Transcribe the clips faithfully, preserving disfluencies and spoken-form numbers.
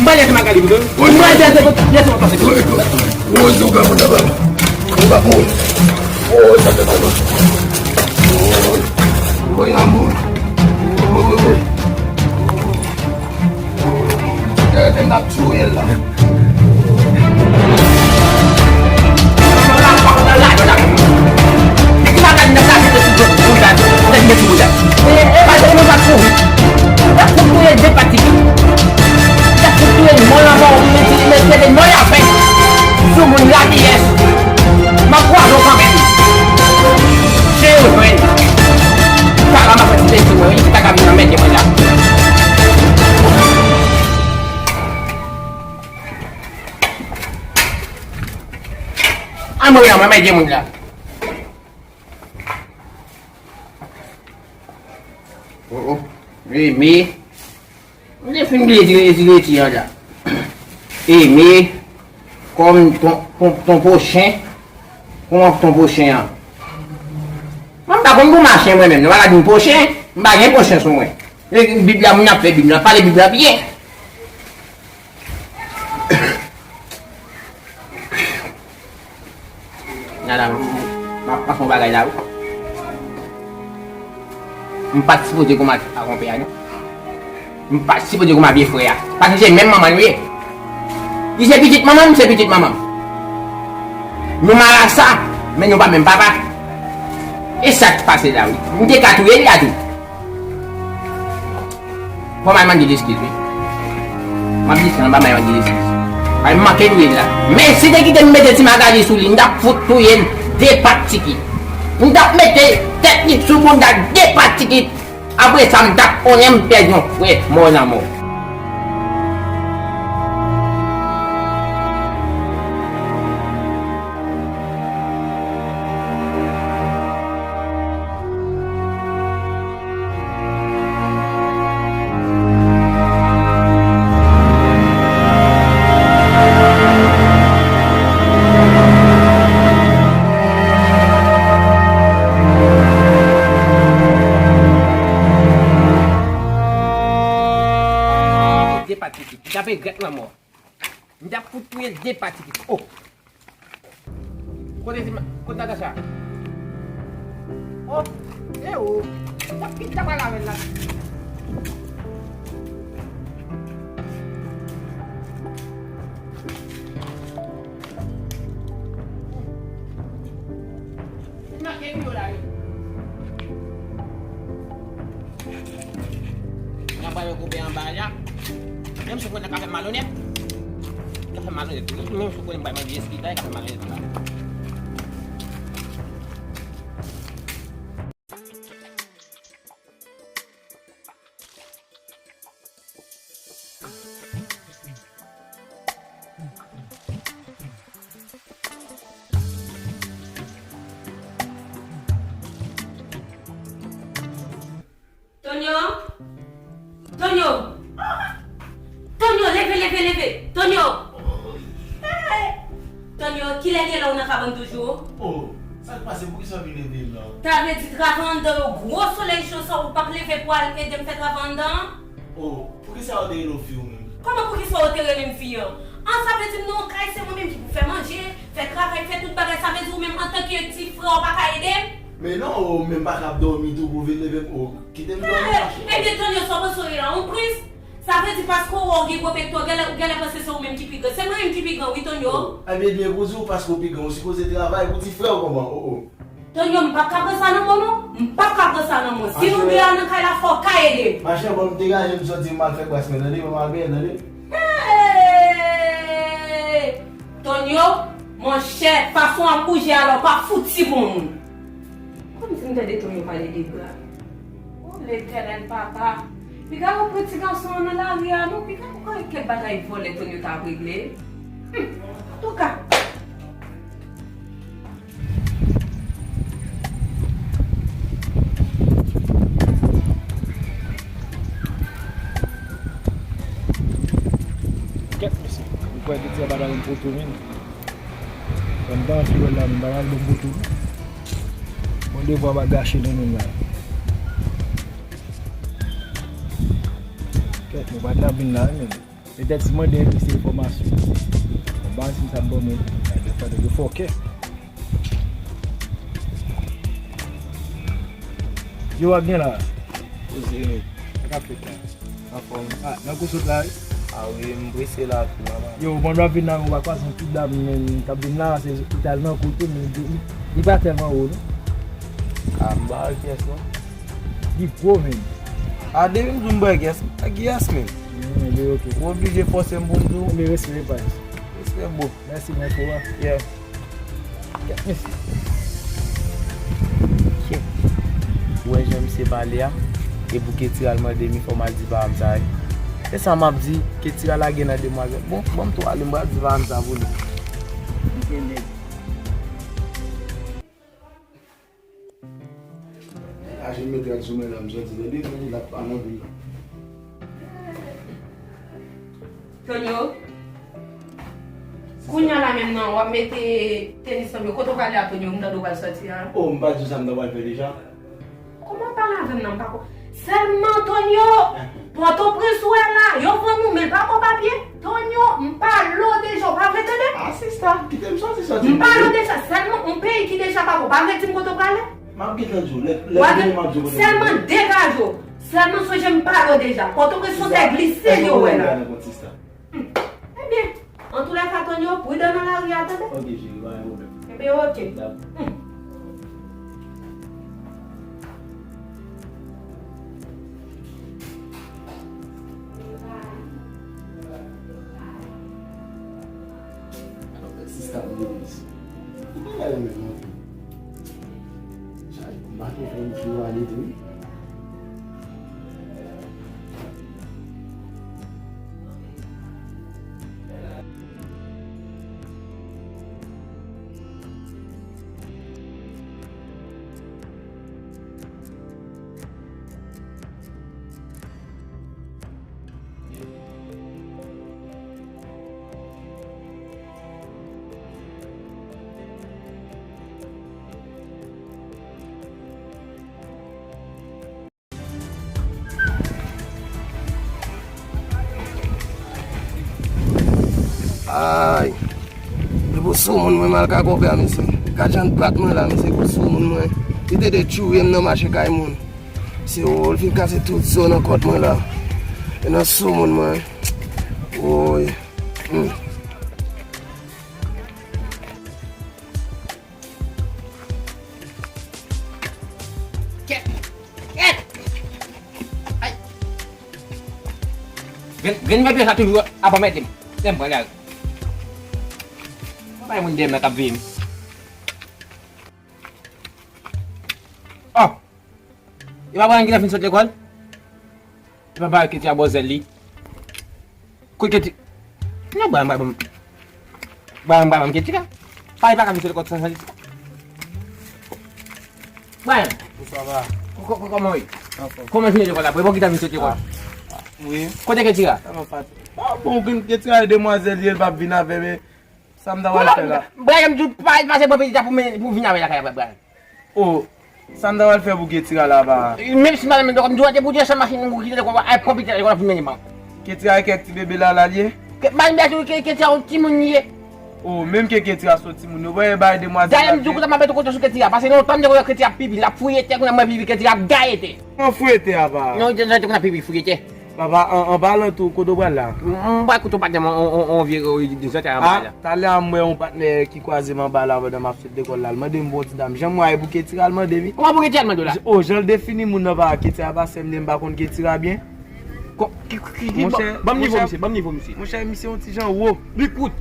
M pa lèse Magali, m pa lèse Magali. Woy, amò. Woy, woy, woy. Gade, n ap touye l la. Sou moun rapyès. M ap kwaze w kanmenm. Se yo jwenn. Sa la m ap fè ti tete mwen, wi, ki ta ka vin anmède mwen la. An mwen la, mwen mède moun la. Oh, oh. Wi, men. Mwen te fin bliye ti, ti, ti an la. Eme, kòm ton, ton, ton pwochen, kòman ton pwochen an? Mwen m pa konn pou mache mwen menm, non, pa ka di m pwochen, m pa gen pwochen sou mwen. E Bib la, moun ap fè Bib la, pale Bib la byen. Nada, m, m, m ap fè yon bagay la, wi. M pa t sipoze kòmanse ak konpè a, non. M pa t sipoze kòmanse ak vye frè a. Paske se menm manman nou ye. Li se pitit manman m, m se pitit manman m. Nou marasa, men nou pa menm papa. E sa k pase la, wi. M te ka touye l la tou. Fò m al mande l eskiz, wi. M ap di sa, m pa bay mande l eskiz. Ay, m manke touye l la. Men si te kite m mete ti Magali sou li, m t ap fout touye l de pat tikit. M t ap mete tèt li sou bounda de pat tikit. Apre sa, m t ap konnen m pèdi yon frè mò nan mò. De pati ki tape grèt lanmò. M t ap fout touye l de pati ki. Oh! Kote ti ma-, kote Natacha? Oh, e ou? Sa ki t ap pale avè l la? Nan ke pi yo la ye? Nan ba yo koupe anba la. Menm si w konnen ka fè malonèt. Ka fè malonèt tou. Menm si w konnen bay manje eskita, ka fè malonèt anba. Tonyo! Tonyo! Tonyo, leve, leve, leve! Tonyo! Tonyo, kilè gen lè w nan kabann toujou? Oh, sa k pase? Poukisa w vin leve m la? Sa vle di travay anndan yo gwo, solèy cho sa, ou p ap leve pou al ede m fè travay anndan an? Oh, poukisa yo te rele w fi ou menm? Kòman poukisa yo te rele m fi an? An, sa vle di m nan yon kay, se mwen menm ki pou fè manje, fè travay, fè tout bagay. Sa vle di ou menm antanke ti frè w pa ka ede m? Men non, oh, ou menm pa ka ap dòmi tou pou vin leve m, oh, kite m dòmi, machè. Ebyen, Tonyo, sa w panse w ye la, yon prens? Sa vle di paske w wè w gen gwo pekto, ou genlè, ou genlè panse se ou menm ki pi gran. Se mwen menm ki pi gran, wi, Tonyo. Oh, ebyen, byen pou di w paske w pi gran, ou sipoze travay pou ti frè w kòman, oh, oh. Tonyo, m p ap ka pran sa nan men w non. M p ap ka pran sa nan men w. Si nou de a nan kay la, fò w ka ede m. Machè, bon, m degaje m soti, m al fè bras mwen, tande, m al benyen, tande. Hey! Tonyo, monchè, fason w ap bouje a la, w pa fouti bon moun. Kòmsi m tande Tonyo pale de bra. O Letènèl Papa, piga yo pran ti gason an nan lari a non, piga yo konn kèk bagay vòlè Tonyo t ap regle. Hum, antouka. Kèt mesye, m kwè ke ti a pa ta renmen poto menm. Ban m pa anvi wè l la menm, pa ta al ban m poto non. Bon, devwa pa gache nan menm la. Kèt, mwen pa t la vin la menm. Petèt si mande yon plis enfòmasyon. Bon, ba si sa bon men. Sa te fòkè. Yo, w ap gen la. Koze, sa k ap fèt la? Anfòm. Ah, nan kou sot la wi. Ah wi, m prese la tou, mama. Yo, bon, w ap vin la, ou pa kwaze yon ti dam, men, k ap vin la, se italman kote, men li, li pa tèlman wo, non. Ah, m pa wè kiyès, non. Li gwo, men. Ah, depi m di w m pa wè kiyès, m pa wè kiyès, men. Mm, li oke. Ou oblije fòse m pou m di w. Men respè, baz. Respè, bro. Mèsi, men, pou a. Yeah. Kèt mesye. Kèt. Ou wè jan misye pale a? E pou Ketira al mande m, fò m al di paran m sa wi. E sa m ap di, Ketira lage nan demwazèl. Bon, ban m tou ale, m pral di paran m sa pou li. Li gen nèg. Aje m met rad sou mwen la, m soti tande, tande l ap pale anpil. Tonyo, kounye a la menm nan, w ap mete tenis nan men w. Kote w prale a, Tonyo? M tande w pral soti a. Oh, m pa di w sa m ta pral fè deja? Kòman w pale avè m nan, m pa ko-, sèlman, Tonyo, Pòtoprens ou wè la, yo vann ou, men l pa ko papye. Tonyo, m pale w deja, w pa vle tande? Ah, sista, kite m soti, soti. M pale w deja, sèlman yon peyi ki deja pa bon, pa vle di m kote w prale? M ap gentan di w, lè, lè w vini, m ap di w kote m prale. Sèlman degaje w. Sèlman sonje m pale w deja. Pòtoprens se yon tè glise yo wè la. Sista, sista, sista. Hmm. Ebyen, antoulèka, Tonyo, pridan nan lari a, tande? Ok, cheri, pa gen pwoblèm. Ebyen, ok. Dakò. Hmm. Alò, bèl sista m, Denise. Ou pa wè l menm anpil. Sa, m pa twò fè yon jou ale tou wi. Ay. Li pou sou moun mwen mal ka konpè a, mesye. Gad jan l bat mwen la, mesye, pou sou moun mwen. Li te de tchouye m nan mache kay moun. Se ou, l fin kase tout zo nan kòt mwen la. E nan sou moun mwen. Woy. Hmm. Kèt! Kèt! Ay! Grenn, grenn mèt sa toujou ap anmède m. Lè m pran lari. Mwen pa yon moun de mèt ap veye m. Oh! E pa Brian ki ta fin sot lekòl? E pa Brian ki te abòzè li? Kote Keti-, non, Brian pa ban m, Brian pa ban m Ketira. Pale pa ka vin sot lekòl san, san Ketira. Brian! Bonswa, pa. Kò-, kò-, kòman w ye? Anfòm. Kòman jounen lekòl la? Pou ki ta vin sot lekòl? Ah. Wi. Kote Ketira? Sa va, pa. Ah, bon, Ketira e demwazèl li ye, l p ap vin avè m. Sa m ta pral fè la? Brian, m di w pa pase pran pitit la pou men, pou vin avè l lakay la, Brian. Oh, sa m ta pral fè pou Ketira la, pa? Menm si madanm m te konn di w, te pou di ansanm machin pou kite lekòl, al pran pitit la lekòl, pou mennen ban. Ketira e kèk ti bebe la, la l ye? Ke, madanm m di w ke, Ketira yon timoun li ye. Oh, menm ke Ketira se yon timoun, yo pa bay demwazèl la. Dayè, m di w, kounya m ap mete kote sou Ketira, paske lontan m te konn wè Ketira ap pipi, l ap fouye tè, kounya m wè pipi Ketira ap gaye tè. Kòman fouye tè a, pa? Non, te, te konn ap pipi, fouye tè. Papa, an, an palan tou, kote w pral la? M, m pral kote yon patnè m, on, on, on vye, on, de zòt anba la. Talè a m wè yon patnè ki kwaze m anba la pandan m ap sot lekòl la. L mande m pou yon ti dam. Jan m wè a, e pou Ketira l mande m wi. Ou pa pou Ketira l mande w la? O, jan l defini moun nan pa Ketira pa sè m li, m pa konn Ketira byen. Ko-, ki, ki, ki, ban, ban m nivo misye, ban m nivo misye. Monchè, misye yon ti jan wo. Li kout.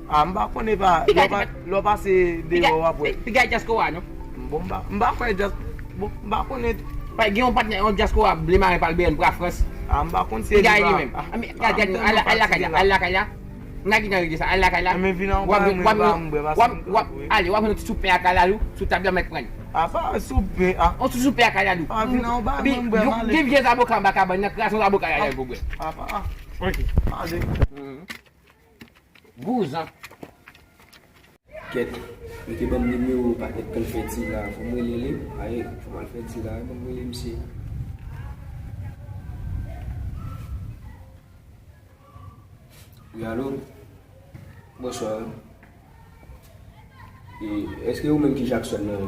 A, m pa konnen pa. Lè w pa, lè w pase deyò w ap wè. Piga dyaspora, non? Bon, m pa, m pa kwè dyaspora. Bon, m pa konnen tou. Pa gen yon patnè, yon dyaspora ble maren pa l B N pou Frans. A, m pa konn si e li menm. A, men, gade, gade, al, al lakay la, al lakay la. N a ki nan regle sa, al lakay la. Men vin an w ap, w ap, w ap, ale, w ap pran yon ti soupe a kalalou, sou tab la, mèt pran. A, pa soupe, a. Yon ti soupe a kalalou. A, vin an w ap, mwen, mwen, ale. Gen vye zaboka anba kabann nan, kraze yon zaboka la, pou bwè. A, pa. Ok. Ale. Vouzan. Kèt, yo te ban m nimewo patnè k konn fè di la, fò m rele li. Aye, fò m al fè di la, ban m rele misye. Wi, alo? Bonswa. E, èske ou menm ki Jackson nan?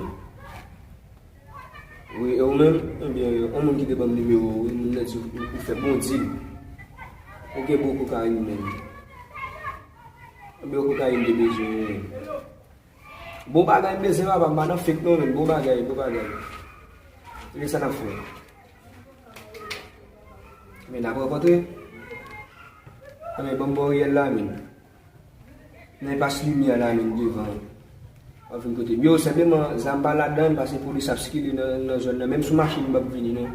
Wi, e ou menm? Ebyen, yon moun ki te ban m nimewo w wi, moun nan di ou, ou fè bon dil. Ou gen bon kokayin menm. Ebyen, kokayin te bezwen wi menm. Bon bagay m bezwen papa, m pa nan fake non menm, bon bagay, bon bagay. Ebyen, sa n ap fè? Men n ap rankontre. Ebyen, ban m ba w riyèl la menm. Nan pas limyè la menm devan. W ap vin kote m. Yo, senpleman, zam pa ladan l, paske polis ap sikile nan, nan zòn nan. Menm sou machin, m p ap vini, non.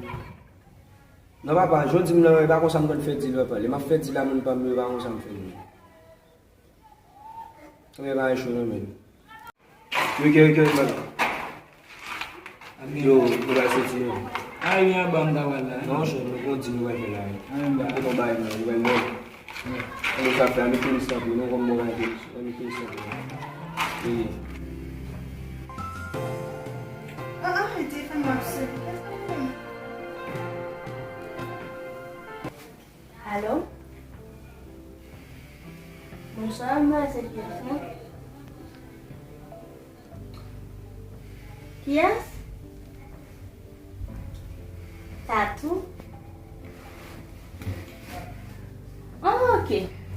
Non, papa, jan w di m nan, e pa konsa m konn fè dil, papa. Lè m ap fè dil a moun pa m yo, e pa konsa m fè l, non. Ebyen, pa gen cho, non, menm. Yo, kè, kè, man. Yo, yo bay soti, non. A, wi, anba m ta pral la. Non, chè, nou gon dil nou pral fè la, wi. Anba. Kote w bay, man, nou pral mò. Ann nou ka fè, ann nou polis tanpri, non, kòm mò bay polis. Ann nou polis tanpri. Wi. Ah, ah, e telefòn m ap sone. Alo? Bonswa, manmzèl, kiyès la? Kiyès? Tatou? Oh, ok,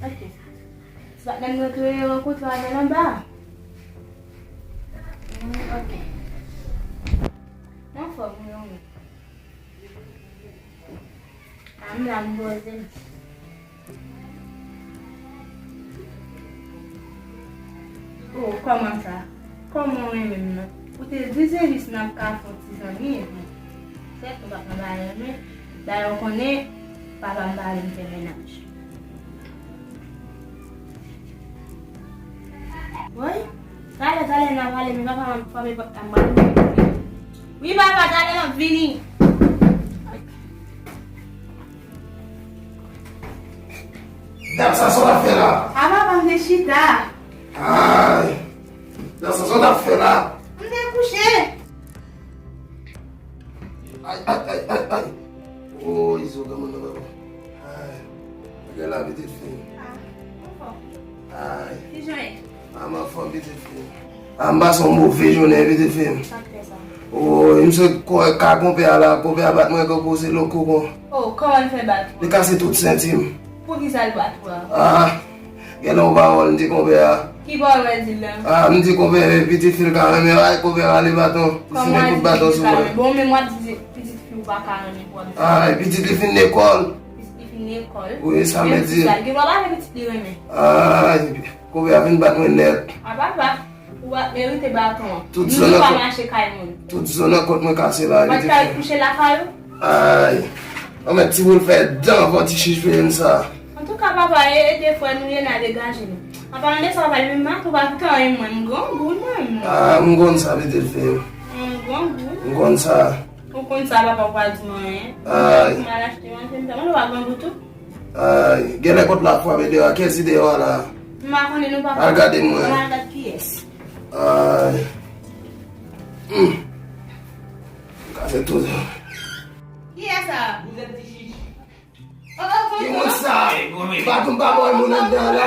ok. Se pa menm mwen te rankontre avè l anba? Hmm, ok. Anfòm, wi, wi. A, m la, m poze m. Oh, kòman sa? Kòman w renmen m nan? Ou te di se jis n ap ka fè yon ti zanmi epi. Sèt nou pa konn pa renmen. Dayè w konnen, papa m pa vle m fè mennaj. Woy, talè, talè n a pale, men papa m ap frape pòt la, m pral ouvri. Wi, papa, talè m ap vini. Dam sa, sa w ap fè la? A, papa, m te chita. Ay! Dam sa, sa w ap fè la? M te kouche. Ay, ay, ay, ay, ay. Oh, Izo, granmoun nan, papa. Ay. Gade la, pitit fi m. Ah, anfòm. Ay. Kijan w ye? Ah, m anfòm, pitit fi m. Ah, m pase yon move jounen, pitit fi m. Sa k fè sa? Oh, misye kò ka konpè a la, konpè a bat mwen kankou se loko kon. Oh, kòman l fè bat ou? Li kase tout senti m. Poukisa l bat ou a? Ah, gen yon pawòl m di konpè a. Ki pawòl w di l la? Ah, m di konpè, pitit fi l ka renmen, ay, konpè rale baton. Li fin kout baton sou mwen. Bon, men mwen di pitit fi w pa ka renmen pou w ap di. Ay, pitit li fin lekòl. Pitit li fin lekòl. Wi, sa m di. Menm si sa, gen dwa pa vle pitit li renmen. Ay, konpè a fin bat mwen nèt. A papa, ou pa merite baton an. Tout zòn nan pa mache kay moun. Tout zòn nan kont mwen kase la. Ou pa t ka al kouche lakay ou? Ay. Anmè ti boul fè dan vòtichij peye m sa. Antouka, papa, e, e de frè nou ye, n a degaje nou. An palan de sa, papa, li menm maten, ou pa kite anyen mwen, m grangou mwen menm. Ah, m konn sa, pitit fi m. M grangou. M konn sa. Ou konn sa, papa, ou pa di mwen anyen. Ay. Ou mal achte manje, m fè manje, ou pa grangou tou. Ay, genlè kont la frape deyò a, kiyès ki deyò a la? M pa konnen non, papa. Al gade mwen. Al gad kiyès. Ay. Hmm. Kase tout. Kiyès sa? Ki moun sa? Baton pa bò moun anndan la.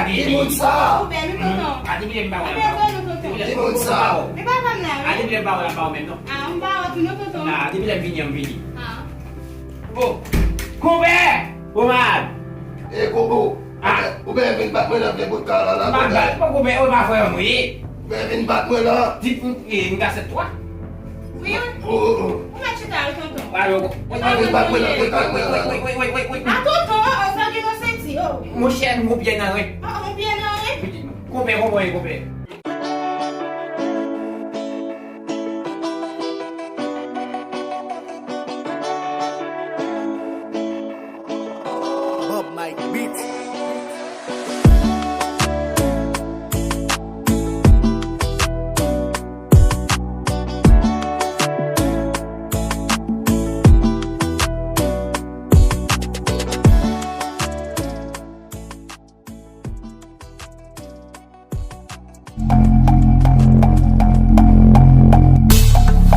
Ki moun sa? Ki moun sa? Ki moun sa? Ah, depi lè m pa wè l, m pa wè l. Ah, m pa wè tou non, tonton. Ah, depi lè m vini an, m vini. Ah. Konpè! Konpè! Konpè! Konpè! Ou byen vin bat mwen nan vye bout kay la, la, konpè. Konpè, ou pa frè m, wi. Ou byen vin bat mwen la. Di, m kase twa. Wi, wi. Ou mèt chita, wi, tonton. Ou byen vin bat mwen nan vye kay mwen la. A, tonton, o, sa gen nan senti, o. Monchè, m gon pyè nan ren. A, gon pyè nan ren? Konpè, konpè, konpè. Bob Mike Beats.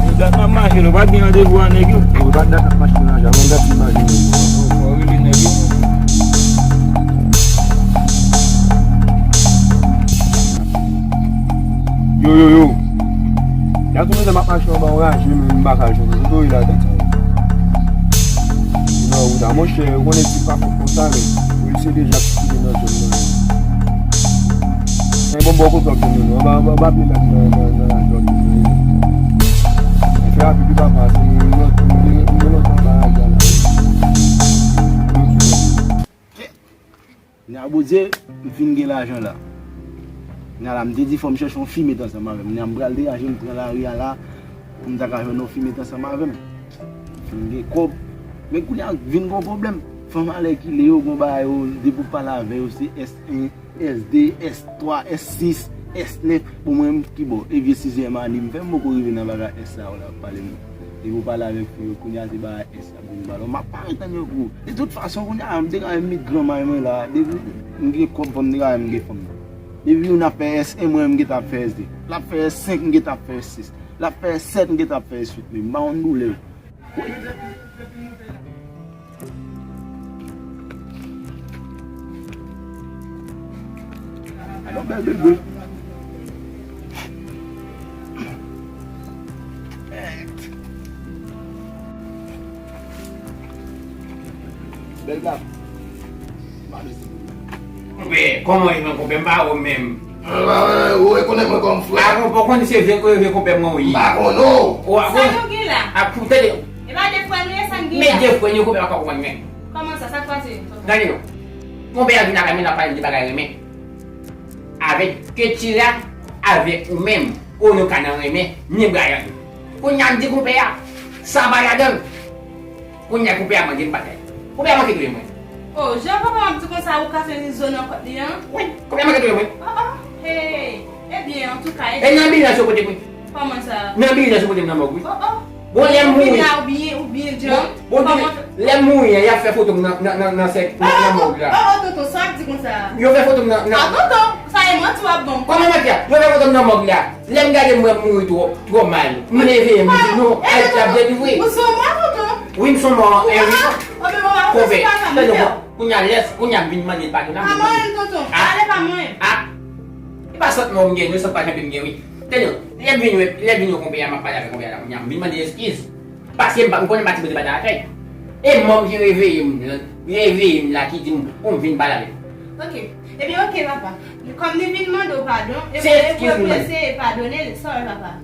Yo, dat n ap mache, nou pa t gen randevou a nèg yo. Yo, pa t dat n ap mache nan jan, ban dat n ap mache. Fò rele nèg yo. Yo, yo, yo. Y a tounen m ap mache anba yon raje, men m pa ka jwenn. Kote w ye la, dat sa yo? Non, ou ta, monchè, ou konnen ti pa fòk konsa, men. Ou se deja ki nan zòn nan. Men bon, bò kote w ap jwenn nou, anba, anba, anba pye la, nan, nan, nan lajòt. Fè rapid wi papa, se nou, nou, nou, nou, nou lontan anba raje a la. Kounya, Bondye, m fin gen lajan la. Kounya la, m te di fò m chèche yon fi met ansanm avè m. Kounya, m pral degaje m, pran lari a la, pou m ta ka jwenn yon fi met ansanm avè m. M fin gen kòb. Men kounya, vin gen yon pwoblèm. Fanm alèkile yo, gon bagay yo, depi w pale avè yo, se S en, S de, S twa, S sis, S nèf. Bon, mwen menm ki bò, e vye sizyèm ane m fè, m poko rive nan bagay S sa yo la, pale m. Depi w pale avèk fi yo, kounya se bagay S. Bon, alò, m ap pa ret tann yo pou. De tout fason, kounye a, m te ka met granmay mwen la. Depi m gen kòb, fò m te ka m gen fanm nan. Depi youn ap fè S en, mwen, m gentan ap fè S de. L ap fè S senk, m gentan ap fè S sis. L ap fè S sèt, m gentan ap fè S uit. Men m pa konn doulè yo. Alò, bèl bebe. Bèl gap. Konpè, kòman w ye menm, konpè? M pa wè w menm. Ou rekonèt mwen kòm frè? A, konpè, w konn se vye, vye konpè mwen w ye. M pa konn ou. Sa nou gen la? A, pou tande. E pa de frè nou ye, sa n gen la? Men de frè nou, konpè, pa konprann mwen. Kòman sa? Sa k pase? Gade non. Konpè a vin lakay mwen, l ap pale de bagay renmen. Avèk Ketira, avèk ou menm. O, nou ka nan renmen, ni bra anyen. Kounye a m di konpè a, sa pa ladan l. Kounye a konpè a mande m bagay. Konpè a manke touye mwen. O, jan papa m ap di konsa, ou kase ni zo nan kòt li an? Wi, konpè a manke touye mwen. O, o, hey. Ebyen, antouka, e nan bilans yo pote mwen. Kòman sa? Nan bilans yo pote m nan mòg, wi. O, o. Bon, lè m mouri. Ou byen, ou byen djanm. Bon, bon, lè m mouri an, y ap fè foto m nan, nan, nan, nan sèk, nan, nan mòg la. O, o, tonton, sa w ap di konsa? Yo fè foto m nan, nan. A, tonton, sa e manti w ap ban m. Kòman manti a? Yo fè foto m nan mòg la. Lè m gade m wè m mouri twò, twò mal. M leve, m di non, Ayiti ap delivre. Ou se yon mò, tonton? Wi, m se yon mò, e wi. Konpè, tande non, kounye a lè, kounye a m vin mande l padon la. Pa mwen, tonton. Ale pa mwen. A. E pa sant mò m gen, non, sant pa janbe m gen, wi. Tande non, lè m vin wè, lè m vin wè konpè a, m ap pale avèk konpè a la, kounye a m vin mande eskiz. Paske m pa, m konnen m pa ti bote bagay atè. E mò m ki reveye m, reveye m la, ki di m pou m vin pale avè l. Ok. Ebyen, ok, papa. Kòm li vin mande w padon, e mwen, mwen eseye padone l, sorry, papa.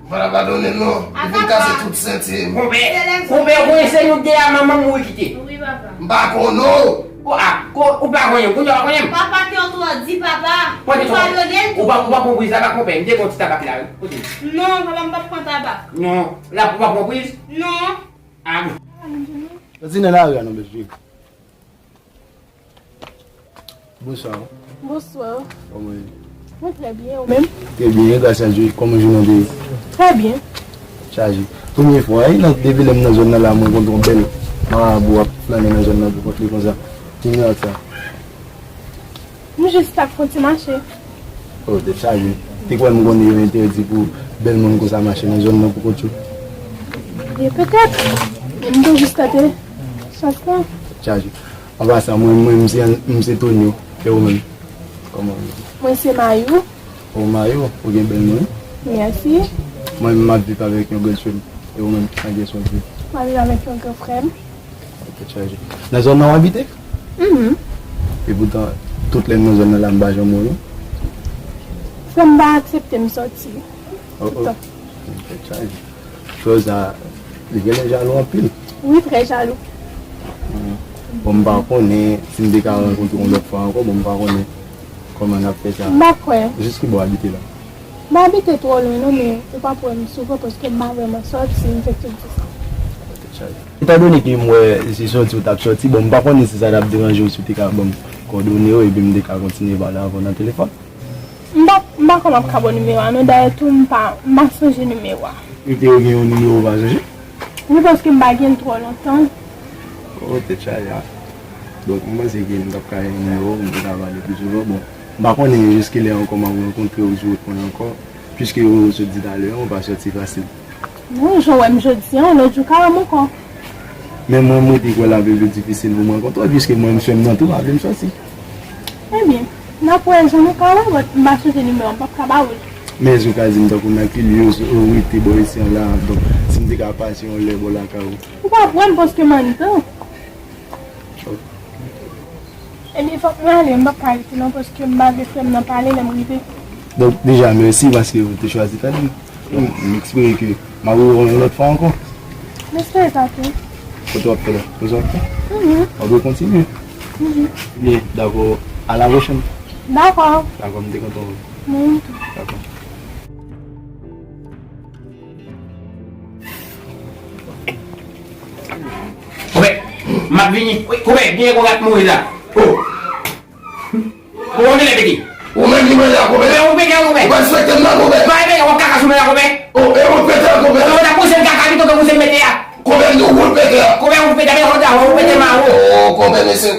M pa padone l, non. Li vin kase tout senti m. Konpè, konpè, ou konnen se nou de a manman m mouri kite. Wi, papa. M pa konn ou. Ou, a, ko, ou pa konnen m, kounye a w pa konnen m. Papa, kè w twò di, papa. Ou padone l tou. Ou pa, ou pa pran priz la, pa konpè. M te pran ti tabak la, wi. Kote l? Non, papa, m p ap pran tabak. Non. La, ou pa pran priz? Non. A. Soti nan lari a non, mesye. Bonswa. Bonswa. Kòman w ye? Mwen trè byen, ou menm? Trè byen, gras a Dye. Kòman jounen an te ye? Trè byen. Chaje. Premye fwa, wi, nan, depi lè m nan zòn nan la, mwen kontre yon bèl marabou ap flannen nan zòn nan pou kont li konsa. Ki mirak sa? M jis t ap fè yon ti mache. O, tèt chaje. Te kwè m konnen yo entèdi pou bèl moun konsa mache nan zòn nan pou kont yo? Byen, petèt. M te jis tante chans lan. Tèt chaje. Anba sa, mwen, mwen, m se, m se Tonio. E ou menm? Kòman ou ye? Mwen se Mayou. O, Mayou, ou gen bèl non, wi. Mèsi. Mwen, m ap viv avèk yon gran sè m. E ou menm, ak kiyès w ap viv? M ap viv avèk yon gran frè m. Tèt chaje. Nan zòn nan w abite? Mhm. Epoutan, tout lè m nan zòn nan la, m pa janm wè w, non? Frè m pa aksepte m sòti. Oh, oh. Toutan. Tèt chaje. Florence, li genlè jalou anpil. Wi, trè jalou. Hmm. Bon, m pa konnen si m te ka rankontre w yon lòt fwa ankò, bon, m pa konnen kòman n ap fè sa. M pa kwè. Jis ki bò w abite la? M pa abite twò lwen non, men ou p ap wè m souvan paske m pa vrèman sòti, m fè tout di sa. Etandone ke m wè se sòti ou t ap sòti, bon, m pa konnen si sa t ap deranje w si w te ka ban m kòdone yo, epi m te ka kontinye pale avè w nan telefòn. M pa, m pa kwè m ap ka ba w nimewo a non, dayè tou m pa, m pa sonje nimewo a. Ou te gen yon nimewo ou pa sonje? Wi, paske m pa gen l twò lontan. Oh, tèt chaje a. Donk, m panse ke m t ap ka gen nimewo w, m te ka pale pli souvan. Bon, m pa konnen jiskilè ankò m ap rankontre w sou wout mwen ankò, piske ou sot di talè a, ou pa sòti fasil. Non, jan w wè m jodi a, yon lòt jou ka wè m ankò. Men mwen, m rete kwè l ap vin pli difisil pou m rankontre w, piske mwen, m sè m nan tou, pa vle m sòti. Ebyen, n ap wè jan nou ka wè, but m pa sonje nimewo a, m p ap ka ba ou l. Men èske w ka di m tankou nan ki lye ou rete bò isi an la, donk, si m te ka pase yon lè bò lakay ou? Ou p ap wè m paske m anndan. Ebyen, fòk mwen ale, m p ap ka rete non, paske m pa vle frè m nan pale lè m rive. Donk, deja, mèsi paske ou te chwazi tande m. M, m espere ke m ap rewè w yon lòt fwa ankò. M espere sa tou. Kote w ap fè la? Kote w ap fè? Mhm. W ap rekontinye? Mhm. Byen, dakò. A la pwochèn. Dakò. Dakò, m te kontan wè w. Mwen tou. Dakò. Konpè, m ap vini. Wi, konpè, gen yon rat mouri la. Oh. Konpè, ou vin pete. Ou menm ki mande a, konpè. Konpè, ou pete a, konpè. Ou pa respekte m nan, konpè. Pa respekte, w ap kaka sou mwen la, konpè. Oh, e ou pete a, konpè. Ou ta pouse l kaka pito ke pouse l mete a. Konpè, m di ou pete a. Konpè, ou pete a, konpè, ou pete ma ou. Oh, konpè, mesye.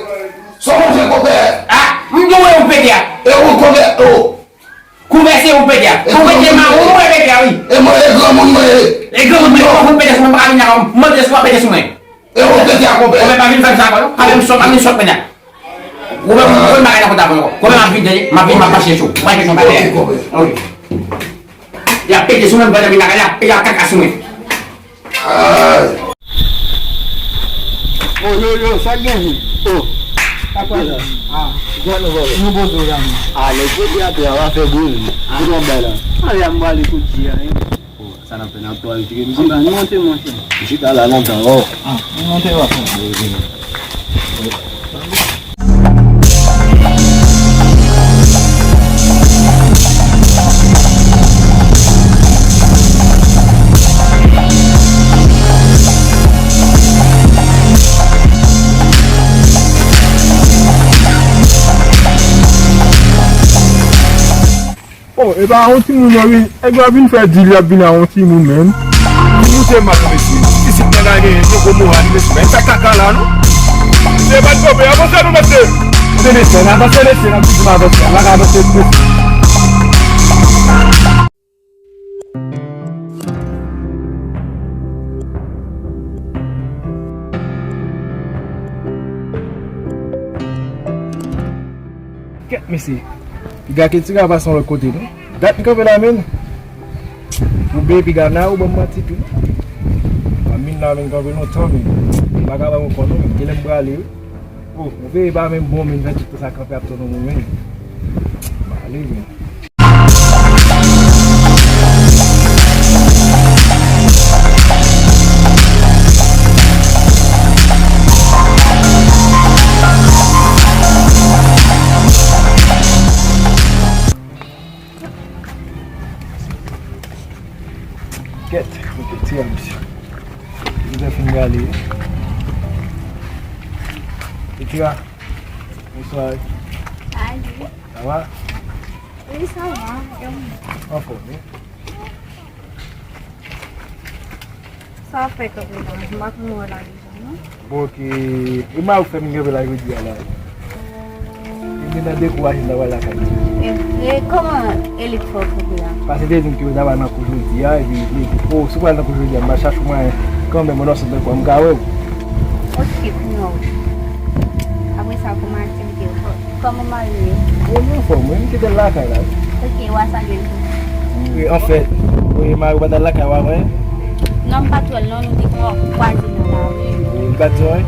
Sa w manje, konpè? Ah, m di w e ou pete a. E ou, konpè, oh. Konpè se ou pete a. Ou pete ma ou mwen pete a, wi. E mwen e granmoun mwen ye. E granmoun mwen, ou pete sou mwen, pa ka vin la, mwen pete sou mwen, pete sou mwen. E ou pete a, konpè. Konpè pa vin fè m sa ankò, non. Pa vin sòt, pa vin sòt mwen la. Konpè, mwen pa nan kontak mwen ankò. Konpè m ap vin tande, m ap vin, m ap mache sou. Mwen kesyon pa dèyè. Ok, konpè. Y ap pete sou mwen, pandan m vin lakay la, y ap kaka sou mwen. Ay. Oh, yo, yo, sa k genyen? Oh. Sa k pase? Ah. Jan nou vòlè. Nou poze w la, men. Ah, nèg poze atè a, w a fè bri. Ah. Ki w ap bay la? Ale a m prale kout ji a, wi. Oh, sa n ap fè, n ap prale tire mizik? Anba, nou monte, monte. M chita la lontan, oh. Ah, nou monte, w ap fè. Oh, e pa yon timoun yo, wi. Nèg yo ap vin fè dil, y ap vin a yon timoun, menm. Ki moute m ap mesye. Pitit nèg la gen yon gwo moral, mesye. Men sa kaka la, non? Mesye, pa t konpe, avanse nou, mesye. Se mesye, n avanse, mesye, n ap di m avanse. N ap avanse, mesye. Kèt, mesye. Piga ke Tira pase yon lòt kote, non? Dat m kanpe la, menm. Ou byen, piga nan, ou ban m manti tou, non? Fanmi m la, menm, kanpe lontan, menm. M pa ka ba yon kò, non, menm. Genlè m prale, wi. Oh, ou veye pa menm bon, menm, fè tout tan sa kanpe ap tann yon moun, menm. M ale, menm. Kèt, kèt, ti a misye. Li te fin gade. Etira, bonswa. Salut. Sa va? Wi, sa va. E ou? Anfòm, wi. Sa w ap fè kanpe la? M pa konn wè w la deja, non. Bon, oke. E m a ou fè m kanpe la jodi a la. E m te nan dekouraje m ta pral lakay. E, e kòman Elit fè w kanpe a? Paske te di m ke yo ta pral nan kou jodi a, epi li di, o, si w pral nan kou jodi a, m pral chache w mwayen kanmenm, yon lòt sòt de fwa, m ka wè w. Oke, pou nou. Apre sa, kòman aktivite yo? Kò-, kòman mari w ye? Bon, li anfòm, wi, m kite l lakay la, wi. Oke, w a salye l tou. Wi, anfèt, wi, mari w pa t al lakay w avè? Non, m pa t wè l, non, nou te kwa-, kwaze nan lari. Wi, li pa t di w anyen?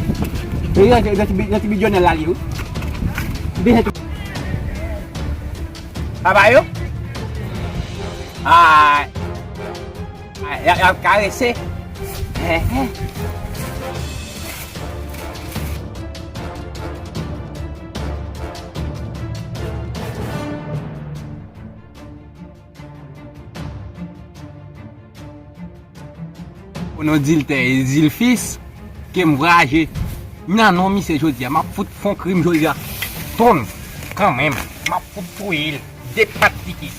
E nan ti, nan ti bi-, nan ti bidyonèl la li ye wi. Dejen tou. Papa yo? Ay. Ay, y ap, y ap karese. Hen, hen. O non di l tè e di l fis, ke m vwayaje. Nan non misye jodi a, m ap fout fè yon krim jodi a. Tonn, kanmenm, m ap fout touye l. De pat tiki.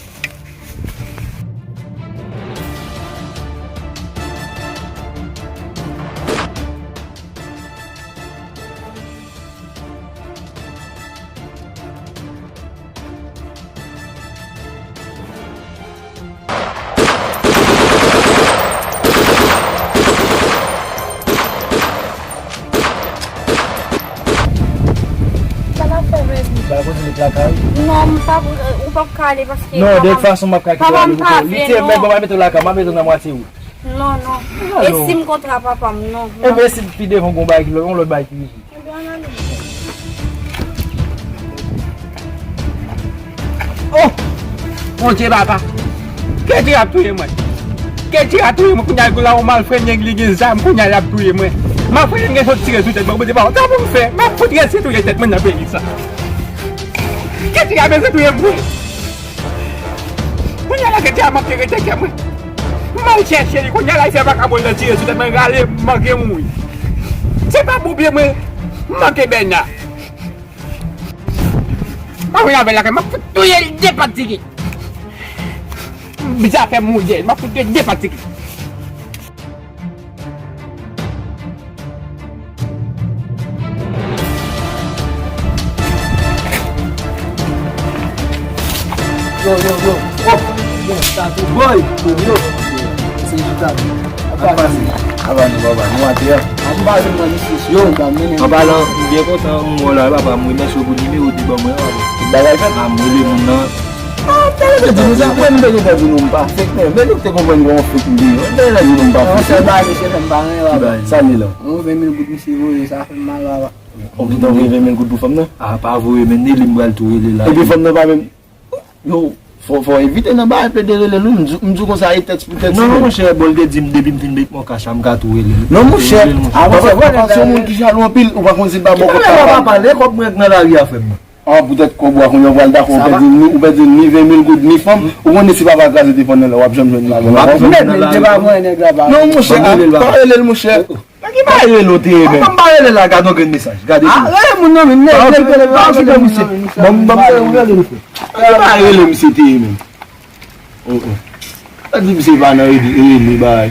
Sa n ap fè, baby? Ba kote l lakay. Non, m pa, ou p ap ka ale paske... Non, de tout fason, m ap ka kite w ale pou kò. Li te mèt, bon, m ap mete w lakay, m ap mete w nan mwatye wout. Non, non. E si m kontre a papa m, non. Enben, si pi devan gon bagay ki lòt, yon lòt bagay ki rive. Oh! Bondye papa! Kèti ap touye mwen! Kèti ap touye mwen! Kounye a la yon malfrè nèg li gen zam, kounye a l ap touye mwen! Malfrè nèg gen sot tire sou tèt mwen, Bondye papa! Sa pou m fè? M ap fout rete touye tèt mwen nan peyi sa! Kèti a bezwen touye mwen! Kounye a la Kèti a manke rete kè mwen! M al chèche li, kounye a la li fè vakabon nan tire sou tèt mwen, rale m manke mouri! Se pa bon pye mwen manke bèna! M pa vin avè l lakay, m ap fout touye l de pat tiki. Bizafè mouye, m ap fout touye l de pat tiki. Yo, yo, yo. Oh, yo, sa tou boy. Yo, yo. Se chita. Ap pase. Ap pase. Ap pase, papa, nou atè a. Ap pase, mwen, misye, yo, an palan, m byen kontan, m wè w la, papa, m remèsye w pou nimewo w te ban mwen an, papa. Tout bagay fèt. A, m rele moun nan. Ah, m te rele di nou sa, mwen, m te gentan di nou m pa fake, men, men nou te konprann gon fake m te ye. M te rele di nou m pa fake. Yon sèl bagay, misye fè m pa renmen, papa. Sa li la? Yon ven mil goud misye voye, sa fè m mal, papa. Ou gentan voye ven mil goud pou fanm nan? Ah, pa voye, men, Nelly, m pral tou rele la. Epi fanm nan pa menm. Yo, fò, fò evite nan bagay plede rele l wi. M di, m di w konsa, e tèks pou tèks. Non, non, monchè, bon, l te di m depi m fin met mon kach la, m ka tou rele l. Non, monchè, papa, papa se yon moun ki jalou anpil, ou pa konn si l pa ba w kòb. Ki pale, papa, lè kòb mwen nan lari a, frè m nan. Ah, poutèt kòb ou a, kounye a ou pral dakò, ou pèdi ni, ou pèdi ni ven mil goud, ni fanm, ou konnen si papa kraze te fann nan la, w ap janm jwenn lajan. M ap jwenn nan lari. Non, monchè, pa rele l, monchè. Nan ki bagay rele w te ye menm? Papa m pa rele la, gade yon grenn mesaj. Gade. Ah, rele moun nan, men, nèg, nèg, rele, pa okipe misye. Ban m, ban m, rele, rele, frè. Nan ki bagay rele misye te ye menm? Oh, oh. Sa di misye pa nan rele, rele, bagay.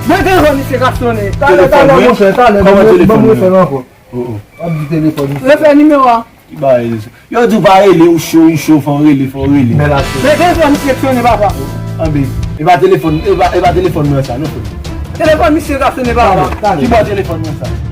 Mwen te wè misye k ap sonnen. Talè, talè, monchè, talè, ban m, ban m refè l ankò. W ap di telefòn misye. Refè nimewo a. Ki bagay e sa? Yo di w pa rele, ou cho, ou cho, fò w rele, fò w rele. Bèl afè. Men telefòn misye k sonnen, papa. Anben, e pa telefòn, e pa, e pa telefòn mwen sa, non, frè. Telefòn misye k ap sonnen, papa. Ki bò telefòn mwen sa?